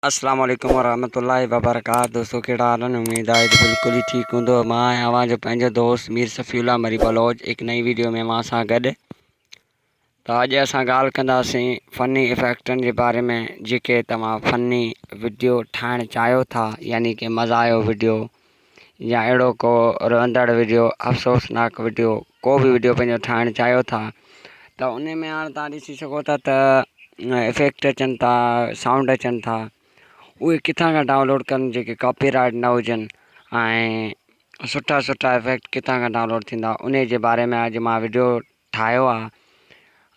السلام عليڪم ورحمة الله وبرڪاته دوستو ڪهڙا حال آهن اميد آهي ته بلڪل ئي ٺيڪ هوندو مان آهيان اوهان جو پنهنجو دوست مير صفي الله مري بلوچ هڪ نئين ويڊيو ۾ اوهان سان گڏ ته اڄ اسان ڳالهه ڪنداسين فني افيڪٽن جي باري ۾ جيڪي توهان فني وڊيو ٺاهڻ چاهيو ٿا يعني ڪي مزايو وڊيو يا اهڙو ڪو روئندڙ وڊيو افسوسناڪ وڊيو ڪو به وڊيو پنهنجو ٺاهڻ چاهيو ٿا ته ان ۾ هاڻ توهان ڏسي سگهو ٿا ته افيڪٽ اچن ٿا سائونڊ اچن ٿا اهي ڪٿان کان ڊائونلوڊ ڪن جيڪي ڪاپي رائيٽ نه هجن ۽ سٺا سٺا افيڪٽ ڪٿان کان ڊائونلوڊ ٿيندا ان جي باري ۾ اڄ مان وڊيو ٺاهيو آ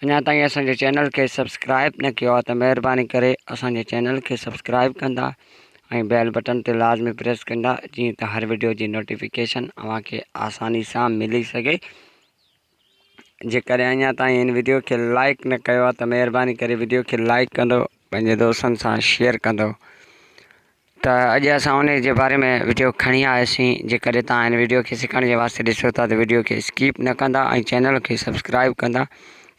اڃا تائين اسان جي چينل کي سبسڪرائب نه ڪيو آ ته مهرباني ڪري اسان جي چينل کي سبسڪرائب ڪندا ۽ بيل بٽن تي لازمي پريس ڪندا جيئن ته هر وڊيو جي نوٽيفڪيشن اوهان کي آساني سان ملي سگهي جيڪڏهن اڃا تائين هن وڊيو کي لائڪ نه ڪيو آ ته مهرباني ڪري وڊيو کي لائڪ ڪندو پنهنجي دوستن سان شيئر ڪندو ته اڄ اسان انهي جي باري ۾ وڊيو کڻي آياسين جيڪڏهن توهان هن وڊيو کي سکڻ جي واسطي ڏسو ٿا ته وڊيو کي اسڪيپ نه ڪندا ۽ چينل کي سبسڪرائب ڪندا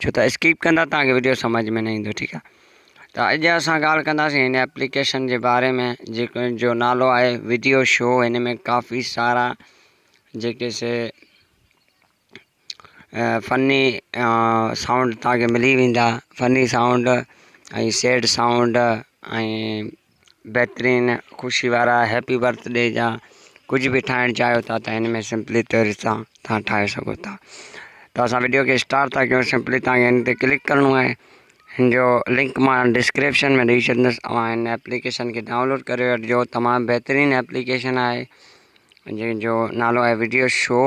ڇو ته اسڪيپ ڪندا توهان کي وڊيو سمجھ ۾ نه ايندو ٺيڪ آ ته اڄ اسان ڳالهه ڪنداسين هن ايپليڪيشن جي باري ۾ جيڪو جو نالو آهي وڊيو شو هن ۾ ڪافي سارا جيڪي سي فني سائونڊ توهان کي ملي ويندا فني سائونڊ ۽ سيڊ سائونڊ ۽ بهترين خوشي وارا هيپي برٿ ڊي جا ڪجهه به ٺاهڻ چاهيو ٿا ته هن ۾ سمپلي طور سان توهان ٺاهي سگهو ٿا ته اسان وڊيو کي اسٽارٽ ٿا ڪيون سمپلي توهان کي هن تي ڪلڪ ڪرڻو آهي هن جو لنڪ مان ڊسڪرپشن ۾ ڏئي ڇڏندس اوهان هن ايپليڪيشن کي ڊائونلوڊ ڪري وٺجو تمام بهترين ايپليڪيشن آهي جنهن جو نالو آهي وڊيو شو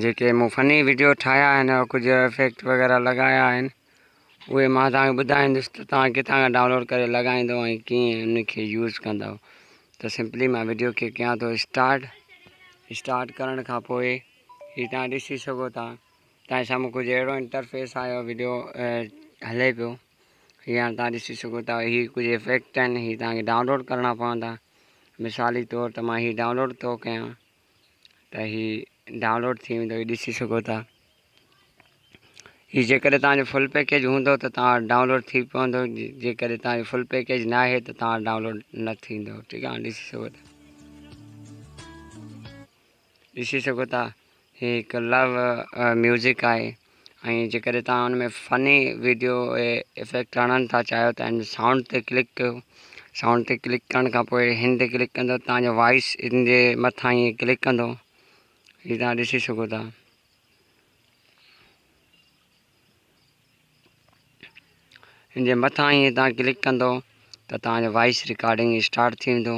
جيڪي مون فني وڊيو ٺاهيا آهن ڪجهه افيڪٽ وغيره لڳايا آهن اهي مان توهان کي ٻڌائيندس ته توهان ڪٿان کان ڊائونلوڊ ڪري لڳائيندو ۽ ڪيئن ان کي يوز ڪندو ته سمپلي مان وڊيو کي ڪيان ٿو اسٽارٽ اسٽارٽ ڪرڻ کان پوء هي توهان ڏسي سگهو ٿا توهان جي سامهون ڪجهه اهڙو انٽرفيس آيو وڊيو هلي پيو هي هاڻي توهان ڏسي سگهو ٿا هي ڪجهه افيڪٽ آهن هي توهان کي ڊائونلوڊ ڪرڻا پوندا مثالي طور ته مان هي ڊائونلوڊ ٿو ڪيان ته هي ڊائونلوڊ ٿي ويندو هي ڏسي سگهو ٿا هي جيڪڏهن توهان جو فل پيڪيج هوندو ته توهان ڊائونلوڊ ٿي پوندو جيڪڏهن توهان جو فل پيڪيج نه آهي ته توهان ڊائونلوڊ نه ٿيندو ٺيڪ آهي ڏسي سگهو ٿا ڏسي سگهو ٿا هي هڪ لو ميوزڪ آهي ۽ جيڪڏهن توهان ان ۾ فني ويڊيو افيڪٽ آڻڻ ٿا چاهيو ته ان سائونڊ تي ڪلڪ ڪيو سائونڊ تي ڪلڪ ڪرڻ کان پوء هن تي ڪلڪ ڪندو توهان جو وائس ان جي مٿان ائين ڪلڪ ڪندو هي توهان ڏسي سگهو ٿا ان جي مٿان ائين توهان ڪلڪ ڪندو ته توهان جو وائس رڪارڊنگ اسٽارٽ ٿي ويندو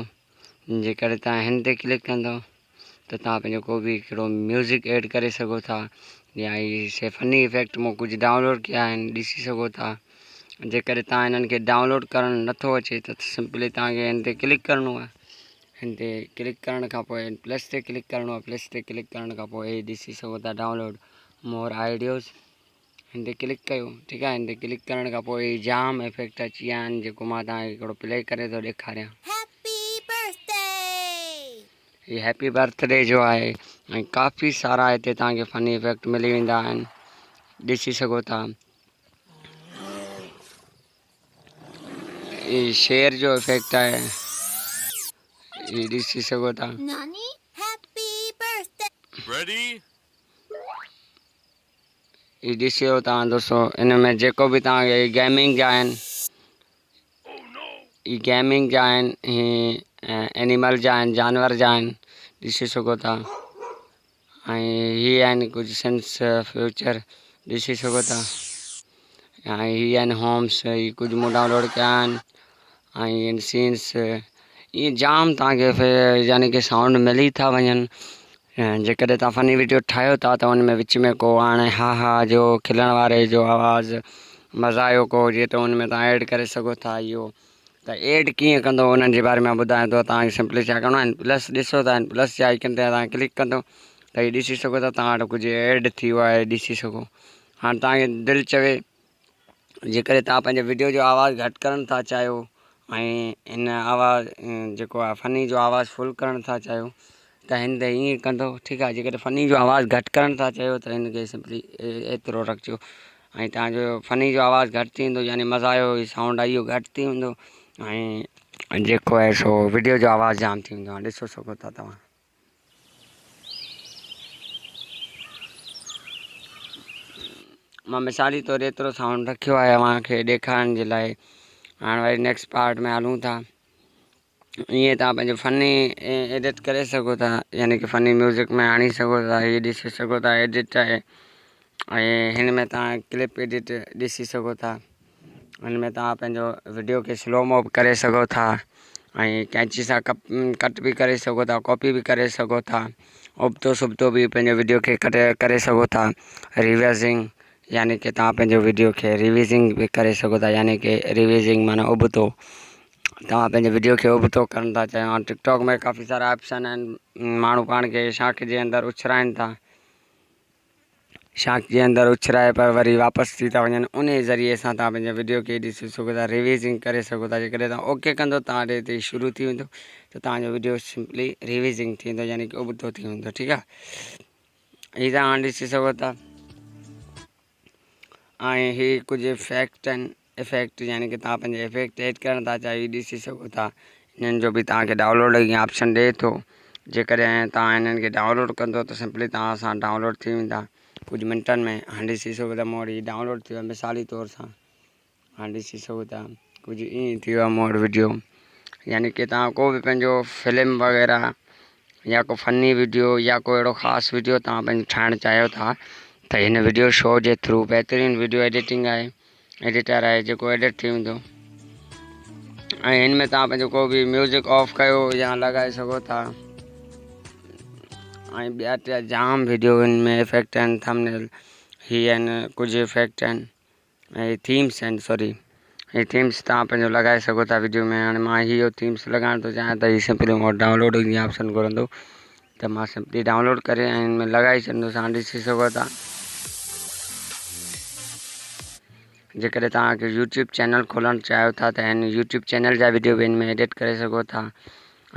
جيڪڏهن توهان هن تي ڪلڪ ڪندو ته توهان پنهنجو ڪو به هڪڙو ميوزڪ ايڊ ڪري سگهو ٿا يا هي سي فني افيڪٽ مون ڪجهه ڊائونلوڊ ڪيا آهن ڏسي سگهو ٿا جيڪڏهن توهان هنن کي ڊائونلوڊ ڪرڻ نٿو اچي ته سمپلي توهان کي هن تي ڪلڪ ڪرڻو آهي هن تي ڪلڪ ڪرڻ کان پوء پلس تي ڪلڪ ڪرڻو آهي پلس تي ڪلڪ ڪرڻ کان پوء هي ڏسي سگهو ٿا ڊائونلوڊ مور آئيڊيوز هن تي ڪلڪ ڪيو ٺيڪ آهي هن تي ڪلڪ ڪرڻ کان پوء هي جام افيڪٽ اچي ويا آهن جيڪو مان توهان کي هڪڙو پلي ڪري ٿو ڏيکاريان هي هيپي برٿ ڊي جو آهي ۽ ڪافي سارا هتي توهان کي فني افيڪٽ ملي ويندا آهن ڏسي سگهو ٿا هي شير جو افيڪٽ آهي هي ڏسي سگهو ٿا هي ڏسيو توهان دوستو ان ۾ جيڪو به توهان کي گيمنگ جا آهن هي گيمنگ جا آهن هي اينيمل جا آهن جانور جا آهن ڏسي سگهو ٿا ۽ هي آهن ڪجهه سنس فيوچر ڏسي سگهو ٿا ۽ هي آهن هومس هي ڪجهه مون ڊائونلوڊ ڪيا آهن ۽ سينس ائين جام توهان کي يعني ڪي سائونڊ ملي ٿا وڃن جيڪڏهن توهان فني وڊيو ٺاهيو ٿا ته ان ۾ وچ ۾ ڪو هاڻي ها ها جو کلڻ واري جو آواز مزايو ڪو هجي ته ان ۾ توهان ايڊ ڪري سگهو ٿا اهو ته ايڊ ڪيئن ڪندو انهن جي باري ۾ ٻڌايان ٿو توهان کي سمپلي ڇا ڪرڻو آهي پلس ڏسو ٿا پلس جي آئڪن تي توهان ڪلڪ ڪندو ته هي ڏسي سگهو ٿا توهان وٽ ڪجهه ايڊ ٿي ويو آهي ڏسي سگهو هاڻي توهان کي دل چوي جيڪڏهن توهان پنهنجي وڊيو جو آواز گهٽ ڪرڻ ٿا چاهيو ۽ هن آواز جيڪو آهي فني جو آواز فل ڪرڻ ٿا چاهيو ته هن تي ائين ڪندو ٺيڪ آهي جيڪڏهن فني جو آواز گهٽ ڪرڻ ٿا چاهيو ته هن کي سمپلي ايترو رکجو ۽ توهان جو فني جو آواز گهٽ ٿي ويندو يعني مزايو سائونڊ آهي اهو گهٽ ٿي ويندو ۽ جيڪو آهي سو وڊيو جو آواز جام ٿي ويندو آهي ڏسو سگهو ٿا توهان. مان مثالي طور ايترو سائونڊ رکيو آهي اوهان کي ڏيکارڻ جي لاء. هاڻ وري نيڪسٽ پارٽ ۾ هلون ٿا. ائين توهان پنهنجو فني ايڊٽ ڪري سگهو ٿا يعني ڪي فني ميوزڪ ۾ آڻي سگهو ٿا. هي ڏسي سگهو ٿا ايڊٽ آهي ۽ هن ۾ توهان ڪلپ ايڊٽ ڏسي سگهو ٿا. هن ۾ توهان پنهنجو وڊيو کي سلو مو به ڪري سگهو ٿا ۽ قينچي سان ڪٽ به ڪري سگهو ٿا، ڪاپي به ڪري سگهو ٿا، ابتو سبتو به پنهنجو وڊيو کي ڪٽ ڪري سگهو ٿا. ريورسنگ يعني ڪي توهان پنهنجو وڊيو کي ريويزنگ به ڪري سگهو ٿا يعني ڪي ريويزنگ معنيٰ ابتو توهان پنهنجي وڊيو کي ابتو ڪرڻ ٿا چاهيو. ۽ ٽڪ ٽاڪ ۾ ڪافي سارا آپشن آهن، ماڻهو پاڻ کي شاخ جي اندر اڇرائن ٿا، شاخ جي اندر اڇرائي پر وري واپس ٿي ٿا وڃن. ان ذريعي سان توهان پنهنجي وڊيو کي ڏسي سگهو ٿا، ريويزنگ ڪري سگهو ٿا. جيڪڏهن توهان اوڪي ڪندو توهان ڏي هتي شروع ٿي ويندو ته توهان جو وڊيو سمپلي ريويزنگ ٿيندو يعني ڪي ابتو ٿي ويندو. ٺيڪ آهي، هي توهان ڏسي سگهو ٿا. ۽ هي ڪجهه افيڪٽ آهن، افيڪٽ يعني ڪي توهان پنهنجي افيڪٽ ايڊ ڪرڻ ٿا چاهيو هي ڏسي سگهو ٿا. انهن جو به توهان کي ڊائونلوڊ جي آپشن ڏئي ٿو. جيڪڏهن توهان انهن کي ڊائونلوڊ ڪندو ته سمپلي توهان سان ڊائونلوڊ ٿي ويندا ڪجهه منٽن ۾. هاڻي ڏسي سگهو ٿا مون وٽ هي ڊائونلوڊ ٿي ويو مثالي طور سان. هاڻي ڏسي سگهو ٿا ڪجهه ائين ٿي ويو آهي مون وٽ وڊيو. يعني ڪي توهان ڪو به پنهنجو فلم وغيره يا ڪو فني وڊيو يا ڪو اهڙو خاص وڊيو توهان پنهنجو ٺاهڻ چاهيو ٿا ته هن وڊيو شو جي ٿرو بهترين وڊيو ايڊيٽنگ آهي، ايڊيٽر آهي جيڪو ايڊٽ ٿي ويندو. ۽ هن ۾ توهان پنهنجو ڪو به ميوزڪ آف ڪيو يا لڳائي سگهو ٿا. ۽ ٻيا ٽيا جام وڊيو هن ۾ افيڪٽ آهن، ٿمنيل هي آهن، ڪجهه افيڪٽ آهن ۽ ٿيمس آهن، سوري هي ٿيمس توهان پنهنجو لڳائي سگهو ٿا وڊيو ۾. هاڻي مان اهو ٿيمس لڳائڻ ٿو چاهيان ته هي سمپلي مون وٽ ڊائونلوڊ جي آپشن گهرندو ته مان سمپلي ڊائونلوڊ ڪري ۽ هن ۾ لڳائي ڇڏندس. هاڻي ڏسي سگهو ٿا جيڪڏهن توهان کي يوٽيوب چينل کولڻ چاهيو ٿا ته هن يوٽيوب چينل جا وڊيو به هن ۾ ايڊٽ ڪري سگهو ٿا.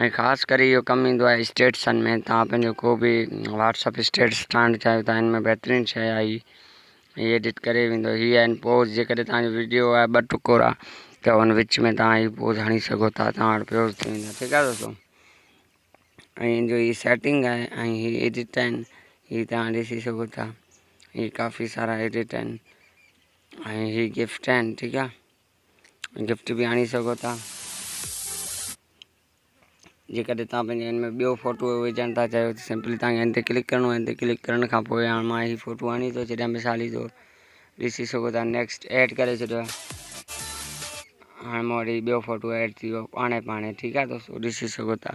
۽ خاص ڪري اهو ڪم ايندو آهي اسٽيٽسن ۾، توهان پنهنجو ڪو به واٽسپ اسٽيٽس ٺاهڻ چاهيو ٿا هن ۾ بهترين شيء آهي هي ايڊٽ ڪري ويندو. هي آهن پوز، جيڪڏهن توهان جو وڊيو آهي ٻه ٽڪورا ته ان وچ ۾ توهان هي پوز هڻي سگهو ٿا، توهان وٽ پوز ٿي ويندا. ٺيڪ آهي دوستو، ۽ ان جو هي سيٽنگ آهي ۽ هي ايڊٽ آهن، هي توهان ڏسي سگهو ٿا. هي ڪافي سارا ايڊٽ آهن ۽ هي گفٽ آهن. ٺيڪ آهي، گفٽ به آڻي سگهو ٿا. جيڪڏهن توهان پنهنجي هن ۾ ٻيو فوٽو وجهڻ ٿا چاهيو ته سمپلي توهان کي هن تي ڪلڪ ڪرڻو آهي. هن تي ڪلڪ ڪرڻ کان پوء هاڻي مان هي فوٽو آڻي ٿو ڇڏيان مثالي طور، ڏسي سگهو ٿا نيڪسٽ ايڊ ڪري ڇڏيو آهي. هاڻي مون وٽ هي ٻيو فوٽو ايڊ ٿي ويو پاڻي پاڻي. ٺيڪ آهي دوستو، ڏسي سگهو ٿا.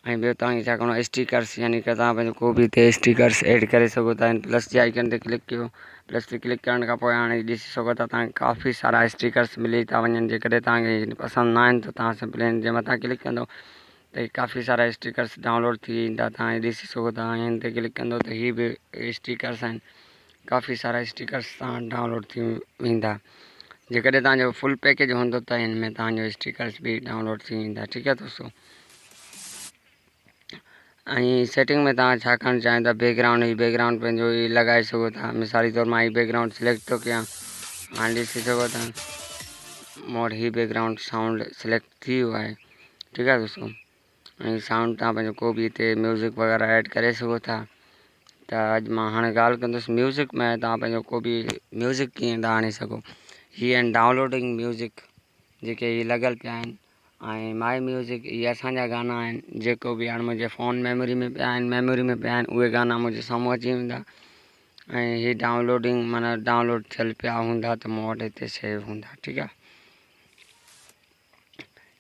۽ ٻيو توهان کي ڇا ڪرڻو آهي، اسٽيڪرس يعني ڪي توهان پنهنجو ڪو به هتي اسٽيڪرس ايڊ ڪري سگهو ٿا. هن پلس جي آئڪن تي ڪلڪ ڪيو، پلس تي ڪلڪ ڪرڻ کان پوء هاڻي ڏسي سگهو ٿا توهان کي ڪافي سارا اسٽيڪرس ملي ٿا وڃن. جيڪڏهن توهان کي پسند نه آهن ته توهان سمپلي هن جي مٿان ڪلڪ ڪندو ته هي ڪافي سارا اسٽيڪرس ڊائونلوڊ ٿي ويندا. توهان هي ڏسي سگهو ٿا. هن تي ڪلڪ ڪندو ته هي به اسٽيڪرس آهن، ڪافي سارا اسٽيڪرس توهان وٽ ڊائونلوڊ ٿي ويندا. جيڪڏهن توهان جو فل پيڪيج هوندو ته هن ۾ توهان جو اسٽيڪرس به ڊائونلوڊ ٿي ويندا. ٺيڪ آهي دوستو، ۽ سيٽنگ ۾ توهان ڇا ڪرڻ چاهيو ٿا، بيڪ گرائونڊ، هي بيڪ گرائونڊ پنهنجو هي لڳائي سگهو ٿا. مثالي طور مان هي بيڪ گرائونڊ سليڪٽ ٿو ڪيان، هاڻي ڏسي سگهو ٿا مون وٽ هي بيڪ گرائونڊ سائونڊ سليڪٽ ٿي ويو آهي. ٺيڪ آهي دوستو، ۽ سائونڊ توهان پنهنجو ڪو به هتي ميوزڪ وغيره ايڊ ڪري سگهو ٿا. ته اڄ مان هاڻي ڳالهه ڪندس ميوزڪ ۾ توهان پنهنجو ڪو به ميوزڪ ڪيئن ٿا آڻي سگهو. هي آهن ڊائونلوڊنگ ميوزڪ جيڪي هي لڳل پيا آهن ۽ مائي ميوزڪ اهي اسان جا گانا آهن جيڪو به هاڻي منهنجي فون ميموري ۾ پيا آهن، ميموري ۾ پيا آهن اهي گانا منهنجي سامهون اچي ويندا. ۽ هي ڊائونلوڊنگ معنيٰ ڊائونلوڊ ٿيل پيا هوندا ته مون وٽ هتي سيو هوندا. ٺيڪ آهي،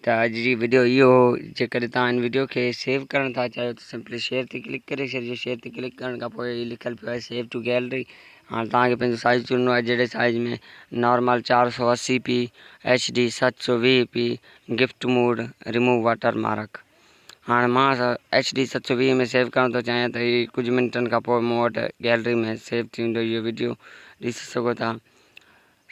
ته اڄ جي وڊيو اهو هو. جيڪڏهن توهان هن وڊيو کي سيو ڪرڻ ٿا چاهيو ته سمپلي شيئر تي ڪلڪ ڪري ڇڏجو. شيئر تي ڪلڪ ڪرڻ کان پوء هي لکيل پيو آهي سيو ٽو گيلري. هاڻي توهان کي پنهنجو سائز چونڊڻو آهي، جهڙي size ۾ normal 480 P, H D 720 P, gift mode, remove watermark. هاڻي مان ايڇ ڊي 720 ۾ سيو ڪرڻ ٿو چاهيان ته هي ڪجهه منٽن کان پوء مون وٽ گيلري ۾ سيو ٿي ويندو اهو وڊيو، ڏسي سگهو ٿا.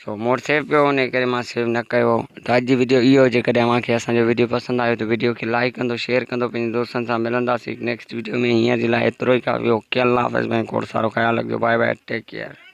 سو مون وٽ سيو پيو هو ان ڪري مان سيو نه ڪيو. ته اڄ جي وڊيو اهو، جيڪڏهن اوهان کي اسان جو وڊيو پسند آيو ته وڊيو کي لائڪ ڪندو، شيئر ڪندو پنهنجي دوستن سان. ملنداسين نيڪسٽ وڊيو ۾، هينئر جي لاء ايترو ئي ڪافي. اوڪي، الله حافظ، ۽ کوڙ سارو خيال رکجو. Bye bye, take care.